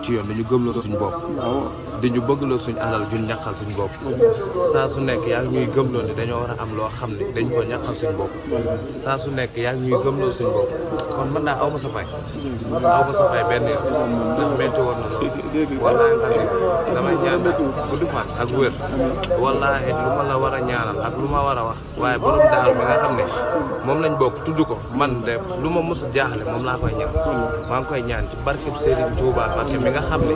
ci yoon dañu gëmloo suñu bopp di ñu bëggloo suñu alal juñ ñàqal suñu bopp saa su nekk yaa ngi ñuy gëmloo ne dañoo war a am loo xam ne dañ ko ñàqal suñu bopp saa su nekk yaa ngi ñuy gëmloo suñu bopp kon man daa aw ma sa fay benn yoon ndax métti woon na loolu wallaahi asi damay ñaan gudd fan ak wér wallaahi lu ma la war a ñaanal ak lu ma war a wax waaye borom daaru mi nga xam ne moom lañ bokk tudd ko man de lu ma mos jaaxle moom laa koy ñaan maa ngi koy ñaan ci barkeb Serigne Touba Mbacke mi nga xam ne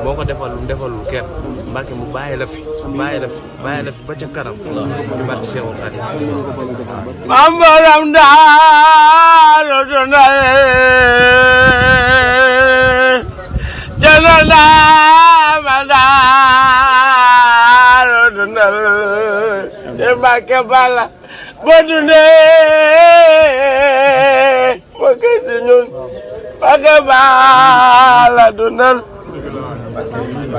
moo ko defal lu defalul kenn Mbacke mu bàyyi la fi ba ca kanam ci barke Cheikhul Khadim mam borom daaru dunal janana ma daaru dunal te Mbacke bala boo dundee ma kay si ñun Mbacke bala dundal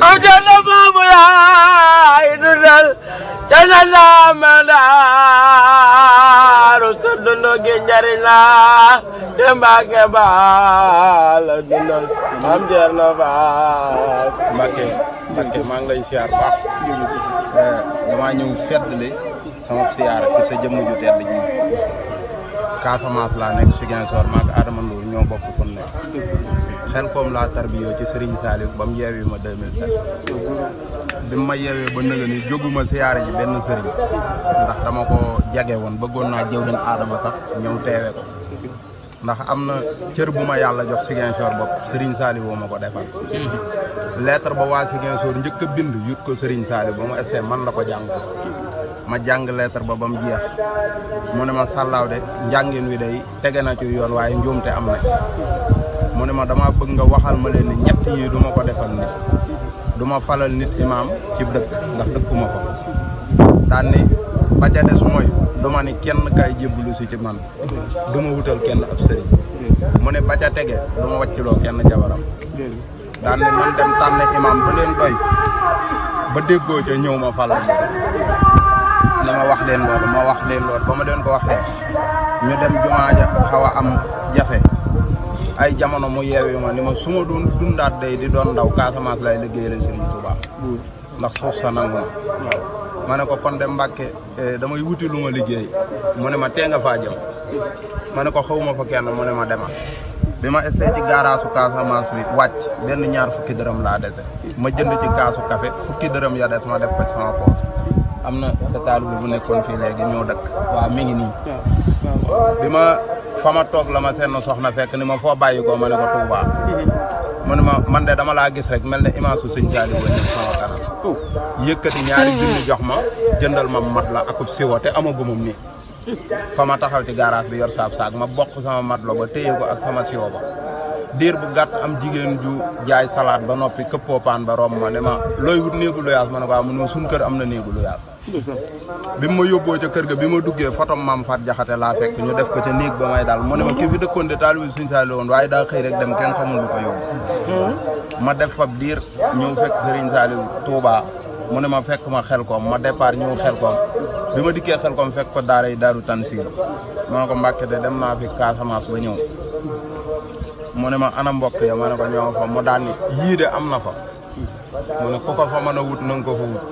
am jana baabu laay dundal janana ma daaru sa dundo gi njariñ la te Mbacke bala dundal am jerno baal Mbacke maa ngi lay siyaar baax damaa ñëw feddali sama siyaara ci sa jëmm ju tedd ji Casamance laa nekk Ziguinchor maag Adama Ndour ñoo bokk fu mu nekk xel koom laa tarbiyoo ci Serigne Saliou ba mu yeewee ma 2007 bi ma yeewee ba nëga ni jóguma siyaara ji benn sëriñ ndax dama ko jage woon bëggoon naa jëwriñ Adama sax ñëw teewe ko ndax am na cër bu ma yàlla jox Ziguinchor bopp Serigne Saliou woo ma ko defal lettre ba waa Ziguinchor njëkk a bind yut ko Serigne Saliou ba mu essayé man la ko jàng ma jàng lettre ba mu jeex mu ne ma sàllaaw de njàngin wi day tege na ci yoon waaye njuumte am na mu ne ma dama bëgg nga waxal ma leen ni ñett yi du ma ko defal nit du ma falal nit imaam ci dëkk ndax dëkkuma fa daan ni ba ca des mooy du ma ni kenn kay jébbalu si ci man du ma wutal kenn ab sëriñ mu ne ba ca tege du ma wàcciloo kenn jabaram daan ni man dem tànn imaam ba leen doy ba déggoo ca ñëw ma falal ne ma wax leen loolu ba ma leen ko waxee ñu dem jumaa ja xaw a am jafe ay jamono mu yeewi ma ni ma su ma doon dundaat day di doon ndaw Casamance lay liggéeyal Serigne Touba ndax suuf sa nangu na ma ne ko kon de Mbacke damay wuti lu ma liggéey mu ne ma tee nga faa jëm ma ne ko xawma fa kenn mu ne ma demal bi ma essayé ci gaaraasu Casamance bi wàcc benn ñaar fukki dërëm laa dese ma jënd ci kaasu café fukki dërëm ya des ma def ko ci sama poos am na sa taalibe bu nekkoon fii léegi ñoo dëkk waaw mi ngi nii bi ma fa ma toog la ma seen soxna fekk ni ma foo bàyyi ko ma ne ko Touba mu ne ma man de dama laa gis rek mel ne image su sëñ Saliou ba ñëw sama kanam yëkkati ñaari junni jox ma jëndal ma mat la akub siwo te amagumam nii fa ma taxaw ci garage bi yor saab saag ma bokk sama mat la ba téye ko ak sama siwo ba diir bu gàtt am jigéen ju jaay salade ba noppi këppoo paan ba romb ma ne ma looy wut néegu lu yaas ma ne ko mu ne ma suñ kër am na néegu lu yaas bi ma yóbboo ca kër ga bi ma duggee photo Maam Fat Jaxate laa fekk ñu def ko ca néeg ba may daal mu ne ma ki fi dëkkoon de taalibe bi Sëñ Saaliw woon waaye daa xëy rek dem kenn xamul lu ko yóbbu ma def fab diir ñëw fekk Serigne Saliou Touba mu ne ma fekk ma xel koom ma départ ñëw xel koom bi ma dikkee xel koom fekk ko daara yi daaru Tansiir ma ne ko Mbàkke de dem naa fi Casamance ba ñëw mu ne ma ana mbokk ya ma ne ko ñoo fa mu daan ni yii de am na fa mu ne ku ko fa mën a wut na nga ko fa wut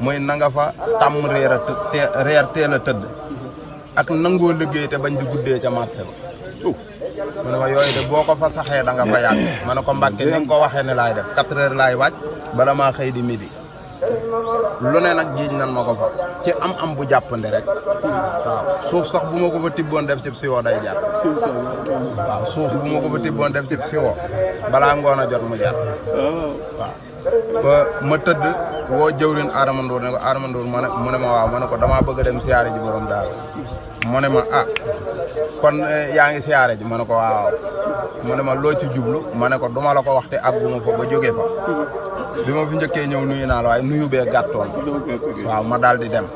mooy na nga fa tàmm reer teel a tëdd ak nangoo liggéey te bañ di guddee ca marché ba mu ne ma yooyu de boo ko fa saxee da nga fa yàgg ma ne ko Mbàkke ni nga ko waxee ne laay def 4 heures laay wàcc bala maa xëy di midi lu ne nag jiiñ nan ma ko fa ci am bu jàppande rek waaw suuf sax bu ma ko fa tibboon def ci siwo day jar waaw suuf bu ma ko fa tibboon def ci siwo balaa ngoon a jot mu jar waaw ba ma tëdd woo jëwrin Adama Ndour ne ko Adama Ndour mu ne ma waaw ma ne ko damaa bëgg a dem siyaare ji borom daal mu ne ma ah kon yaa ngi siyaare ji ma ne ko waaw mu ne ma loo ci jublu ma ne ko duma la ko waxte àgguma fa ba jógee fa bi ma fi njëkkee ñëw nuyu naa la waaye nuyu bee gàttoon waaw ma daal di dem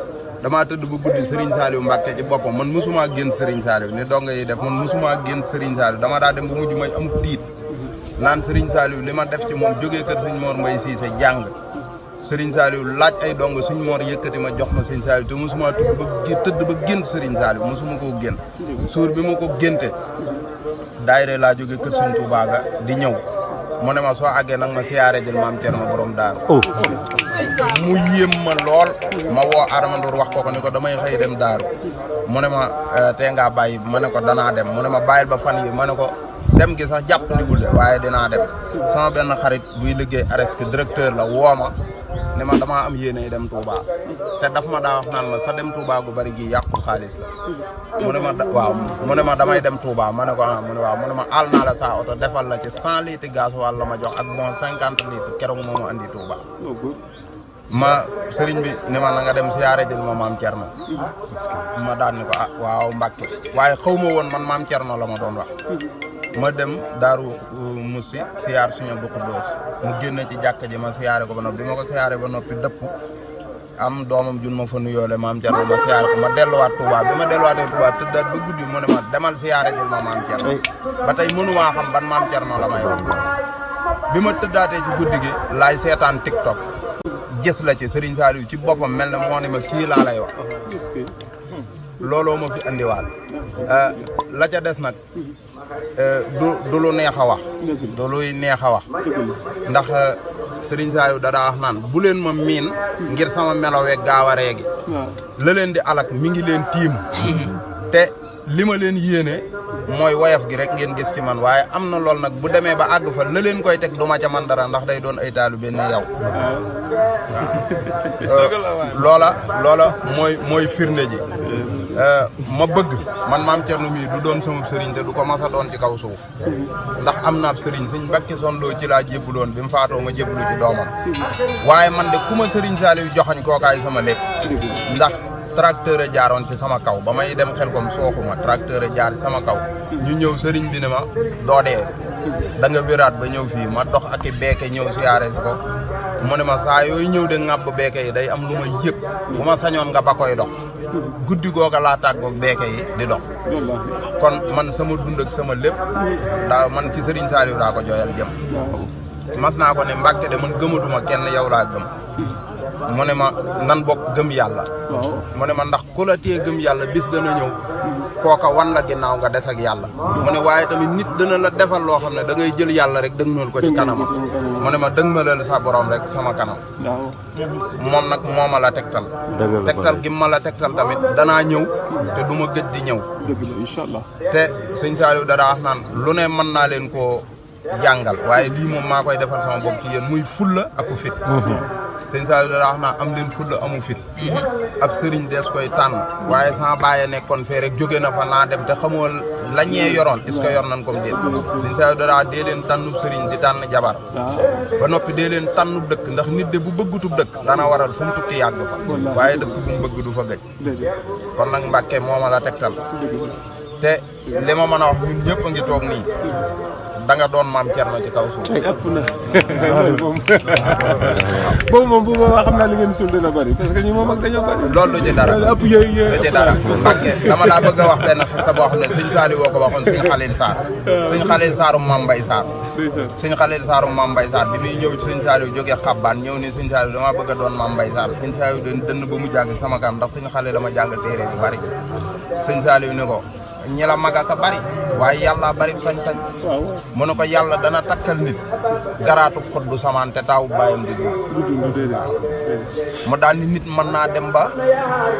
damaa tëdd ba guddi Serigne Saliou Mbacke ci boppam man mosuma génn Serigne Saliou ni donga yi def man mosuma génn Serigne Saliou dama daa dem ba mujj may amul tiit naan Serigne Saliou li ma def ci moom jógee kër Serigne Mor Mbaye Cissé jàng Serigne Saliou laaj ay dong Serigne Mor yëkkati ma jox ma Serigne Saliou te mosuma tëdd ba gént Serigne Saliou mosuma koo génn suur bi ma ko génte daayira laa jógee kër Serigne Touba ga di ñëw mu ne ma soo àggee nag ma siyaare jël maam Thierno borom daaru mu yéem ma lool ma woo Adama Ndour wax ko ni ko damay xëy dem daaru mu ne ma tee ngaa bàyyi ma ne ko danaa dem mu ne ma bàyyil ba fan yi ma ne ko dem gi sax jàpp ndiwul de waaye dinaa dem sama benn xarit buy liggéey Aresk directeur la woo ma ne ma damaa am yéene dem Touba te daf ma daa wax naan ma sa dem Touba gu bari gi yàqu xaalis la mu ne ma waaw mu ne ma damay dem Touba ma ne ko mu ne waaw mu ne ma àll naa la saa oto defal la ci 100 litres gasoil la ma jox ak bon 50 litres keroog moo ma andi Touba ma sëriñ bi ne ma na nga dem siyaare jël ma maam Thierno ma daan ni ko waaw Mbàkke waaye xaw ma woon man maam Thierno la ma doon wax ma dem Daaru Musi siyaar suñu bokku doos mu génne ci jàkka ji ma siyaare ko ba noppi bi ma ko siyaare ba noppi dëpp am doomam jun ma fa nuyoole maam Thierno ma siyaare ko ma delluwaat Touba bi ma delluwaatee Touba tëddaat ba guddi mu ne ma demal siyaare jël ma maam Thierno ba tey mënumaa xam ban maam Thierno la may wax bi ma tëddaatee ci guddi gi laay seetaan TikTok gis la ci Serigne Saliou ci boppam mel na moo ne ma kii laa lay wax looloo ma fi andiwaat la ca des nag du lu neex a wax du luy neex a wax ndax Serigne Saliou da daa wax naan bu leen ma miin ngir sama melowee gaaw a reegi la leen di alak mi ngi leen tiim te li ma leen yéene mooy woyof gi rek ngeen gis ci man waaye am na lool nag bu demee ba àgg fa la leen koy teg du ma ca man dara ndax day doon ay taalibe ni yow loola mooy firnde ji ma bëgg man maam Thierno mii du doon sama sëriñ te du ko mas a doon ci kaw suuf ndax am naab sëriñ suñ Mbàkke Sondoo ci laa jébbuloon bi mu faatoo ma jébbulu ci doomam waaye man de ku ma sëriñ Saliou joxañ kookaay sama lépp ndax tracteur a jaaroon ci sama kaw ba may dem xel kom sooxuma tracteur a jaar ci sama kaw ñu ñëw sëriñ bi ne ma doo dee da nga wéraat ba ñëw fii ma dox ak i beeke ñëw siyaare si ko mu ne ma saa yooyu ñëw de ŋàbb beeke yi day am lu ma yëg bu ma sañoon nga ba koy dox guddi googa laa tàggoog beeke yi di dox kon man sama dund ak sama lépp daa man ci sëriñ Saliou daa ko jooyal jëm mas naa ko ne Mbàkke de man gëmatuma kenn yow laa gëm mu ne ma nan bokk gëm yàlla mu ne ma ndax ku la tee gëm yàlla bis dana ñëw kooka wan la ginnaaw nga des ak yàlla mu ne waaye tamit nit dana la defal loo xam ne da ngay jël yàlla rek dëgmal ko ci kanama mu ne ma dëgmalal sa borom rek sama kanam moom nag moo ma la tegtal gi ma la tegtal tamit danaa ñëw te du ma gëj di ñëw te sëñ Saliou dara wax naan lu ne mën naa leen koo jàngal waaye lii moom maa koy defal sama bopp ci yéen muy fulla ak fit sëñ Saliou dara wax naa am leen fulla amu fit ab sëriñ dees koy tànn waaye sama bàyyi nekkoon fee rek jóge na fa naa dem te xamoo la ñee yoroon est-ce que yor nañ comme déet sëñ Saliou dara dee leen tànnub sëriñ di tànn jabar ba noppi dee leen tànnub dëkk ndax nit de bu bëggutub dëkk dana waral fu mu tukki yàgg fa waaye dëkk bu mu bëgg du fa gëj kon nag Mbàkke moo ma la tegtal te li ma mën a wax ñun ñëpp a ngi toog nii da nga doon maam Thierno ci kaw suuf. ëpp na boobu moom bu boobaa xam naa li ngeen suul dina bëri parce que ñi moom ak dañoo bëri. loolu du ci dara ëpp yooyu du ci dara Mbàkke dama laa bëgg a wax benn sa boo xam ne sëñ Saliou woo ko waxoon sëñ Xalil Sarr. sëñ Xalil Sarrum Maam Mbay Sarr. sëñ Xalil Sarrum Maam Mbay Sarr bi muy ñëw ci sëñ Saliou jógee Xabbaan ñëw ni sëñ Saliou dama bëgg a doon Maam Mbay Sarr sëñ Saliou dënn ba mu jàng sama kam ndax sëñ Xalil dama jàng téere yu bari sëñ Saliou ni ko ñi la mag ak a bari waaye yàlla bari sañ-sañ mu ne ko yàlla dana takkal nit garaatu xot bu samaan te taawu bàyyam di mu daal ni nit mën naa dem ba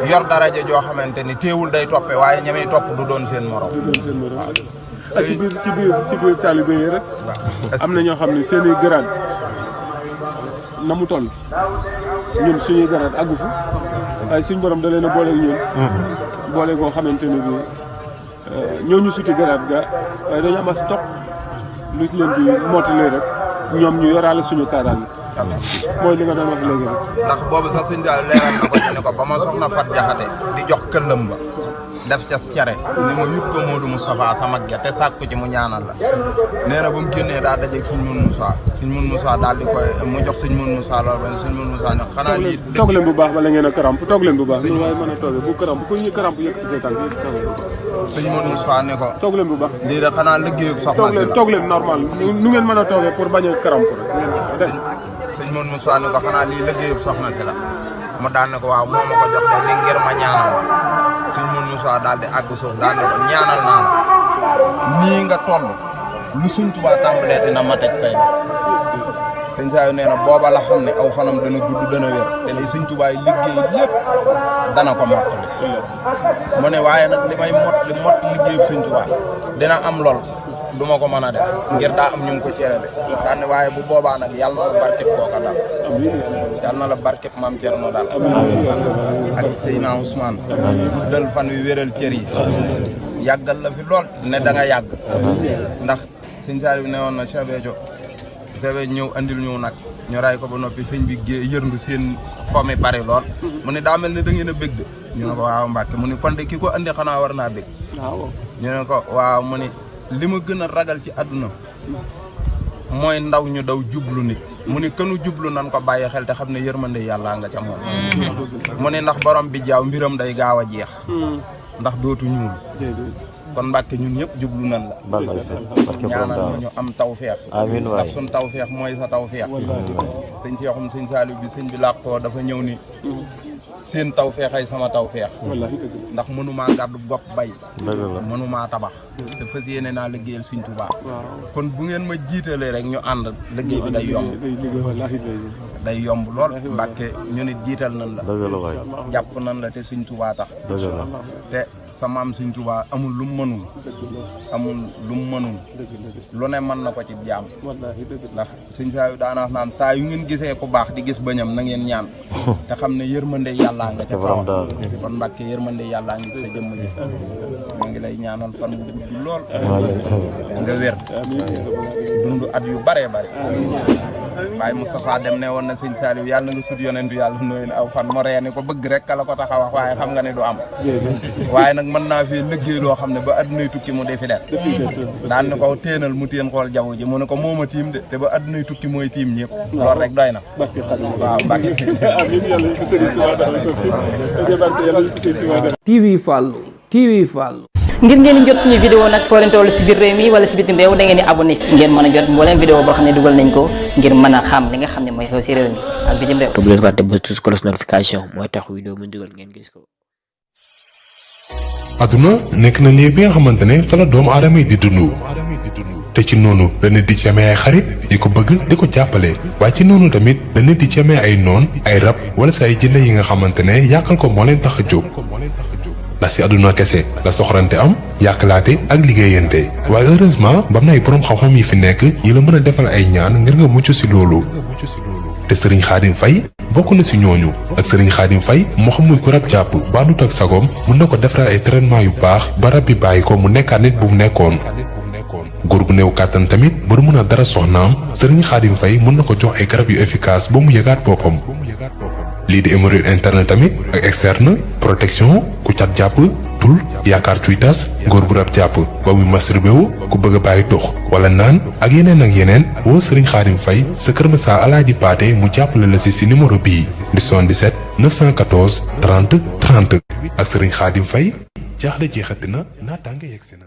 yor daraja joo xamante ni téewul day toppe waaye ñamey topp du doon seen morom ci biir taalibe yi rek am na ñoo xam ne seen i garaat na mu toll ñun suñuy garaat àggu fa waaye suñ borom da leen a boole ak ñun boole goo xamante ni bi ñooñu suti garaat ga waaye dañu am as topp lu ci leen di mottalee rek ñoom ñu yoraale suñu kaaraange mooy li nga doon wax léegi rek ndax boobu sax sëñ Saliou leeral na ko ci ne ko ba ma soxna Fat Jaxate di jox këllam ba def ca cere ni ma yut ko Modou Moustapha sa mag ja te sàkku ci mu ñaanal la nee na ba mu génnee daal dajeeg suñ mun Moussa daal di koy mu jox suñ mun Moussa loolu ba suñ mun Moussa ne xanaa lii toog leen bu baax bala ngeen a karamp toog leen bu baax ñu waaye mën a toogee bu karamp ku ñu karamp yëkk ci say tànk suñ mun Moussa ne ko toog leen bu baax lii de xanaa liggéeyu soxna toog leen normal nu ngeen mën a toogee pour bañ a karamp rek suñ mun Moussa ne ko xanaa lii liggéeyu soxna si la mu daan ne ko waaw moo ma ko jox de li ngir ma ñaanal la suñ mun Moussa daal di àgg suuf daal ne ko ñaanal naa la nii nga toll lu Sëñ Tuubaa tàmbalee dina ma teg fay sëñ Saliou nee na booba la xam ne aw fanam dana gudd dana wér te li Sëñ Tuubaa liggéey lépp dana ko mottali mu ne waaye nag li may mot liggéeyub Sëñ Tuubaa dina am lool du ma ko mën a def ngir daa am ñu ngi ko cërale daan ne waaye bu boobaa nag yàlla na la barkeb kooka daal yàlla na la barkeb maam Cerno daal ak Seydina Ousmane guddal fan wi wéral cër yi yàggal la fi lool ne da nga yàgg ndax sëñ Saliou ne woon na Cheikh ñëw andil ñu nag ñu ray ko ba noppi sëñ bi yërndu seen fomi bari lool mu ne daa mel ne da ngeen a bég de ñu ne ko waaw Mbàkke mu ne kon de ki ko andi xanaa war naa bég ñu ne ko waaw mu ne li ma gën a ragal ci àdduna mooy ndaw ñu daw jublu nit mu ne kënu jublu nan ko bàyyi xel te xam ne yërmande yàlla nga ca moom mu ne ndax borom bi jaaw mbiram day gaaw a jeex ndax dootu ñuul kon Mbàkke ñun ñëpp jublu nan la ñaanal ma ñu am tawfeex ndax sun tawfeex mooy sa tawfeex sëñ Seexum sëñ Saliou bi sëñ bi làqoo dafa ñëw ni seen tawfeex ay sama tawfeex ndax mënumaa gàddu bopp bay mënumaa tabax te fas yéene naa liggéeyal Sëñ Tuubaa kon bu ngeen ma jiitalee rek ñu ànd liggéey bi day yomb lool Mbàkke ñu nit jiital nan la jàpp nan la te Sëñ Tuubaa tax te sa maam Sëñ Tuubaa amul lu mu mënul lu ne mën na ko ci jaam ndax Sëñ Saliou daana wax naan saa yu ngeen gisee ku baax di gis bëñam na ngeen ñaan te xam ne yërmande yàllaa nga ca kawam kon Mbàkke yërmande yàllaa ngi sa jëmm ji maa ngi lay ñaanal fan bu gudd lool nga wér dund at yu bare waaye Moustapha dem ne woon na Sëñ Saliou yàlla na nga sut yonentu yàlla nooyu aw fan mo reeni ko bëgg rek la ko tax a wax waaye xam nga ne du am waaye nag mën naa fee liggéey loo xam ne ba addunay tukki mu defi des daan ni ko téenal mu téen xool jaww ji mu ne ko mooma tiim de te ba addunay tukki mooy tiim ñëpp loolu rek doy na waaw Mbàkke TV Fallou ngir ngeen di jot suñu vidéo nag foo leen toll si biir réew mi wala si bitim réew da ngeen di abonné ngeen mën a jot mbooleem vidéo boo xam ne dugal nañ ko ngir mën a xam li nga xam ne mooy xew si réew mi ak bitim réew. bu leen fàtte ba tous cloche notification mooy tax vidéo mu dugal ngeen gis ko. aduna nekk na lii bi nga xamante ne fa la doomu aadama yi di dund te ci noonu la nit di ci amee ay xarit di ko bëgg di ko jàppale waaye ci noonu tamit la nit di ci amee ay noon ay rab wala sa ay jinne yi nga xamante ne yàqal ko moo leen tax a jóg. ndax si àdduna kese la soxorante am yàqalaate ak liggéeyante waaye heureusement bam na ay boroom xam-xam yi fi nekk yi la mën a defal ay ñaan ngir nga mucc si loolu te Serigne Khadim Faye bokk na si ñooñu ak Serigne Khadim Faye moo xam muy ku rab jàpp bandut ak sagom mën na ko defaral ay traitement yu baax ba rab bi bàyyi ko mu nekkaat nit bu mu nekkoon góor gu néew kàttan tamit ba du mën a dara soxnaam Serigne Khadim Faye mën na ko jox ay garab yu efficace ba mu yëgaat boppam lii di hémorroïde interne tamit ak externe protection ku cat jàpp tul yaakaar cuy tas góor bu rab jàpp ba muy masturbé wu ku bëgg a bàyyi tux wala naan ak yeneen woo Serigne Khadim Faye sa Kër Masar Alaaji Paate mu jàppale la si numéro bii di 77 914 30 30 ak Serigne Khadim Faye jaaxle jeexati na naataange yegsi na.